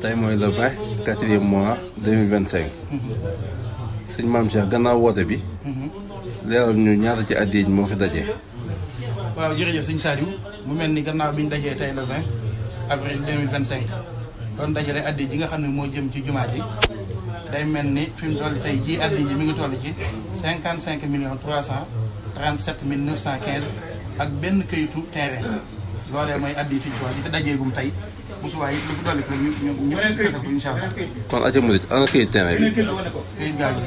tey mooy le 20 4e mois 2025 sëñ Maam Cheikh gannaaw woote bi leeral ñu ñaata ci addiya moo fi daje. waaw jërëjëf sëñ Saliou mu mel ni gannaaw bi ñu dajee tey le 20 avril 2025 doon dajale addiya ji nga xam ne moo jëm ci jumaa ji day mel ni fi mu toll tey jii addiya ji mi ngi toll ci 55 millions 337 mille 915 ak benn këyitu terrain loolee mooy addiya sëñ Tuubaa di fi dajeegum tey bu subaa it lu fi dolli ko ñu fesal ko incha allah. kon aca murit ana këyit terrain bi. këyit gaal bi.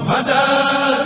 Madam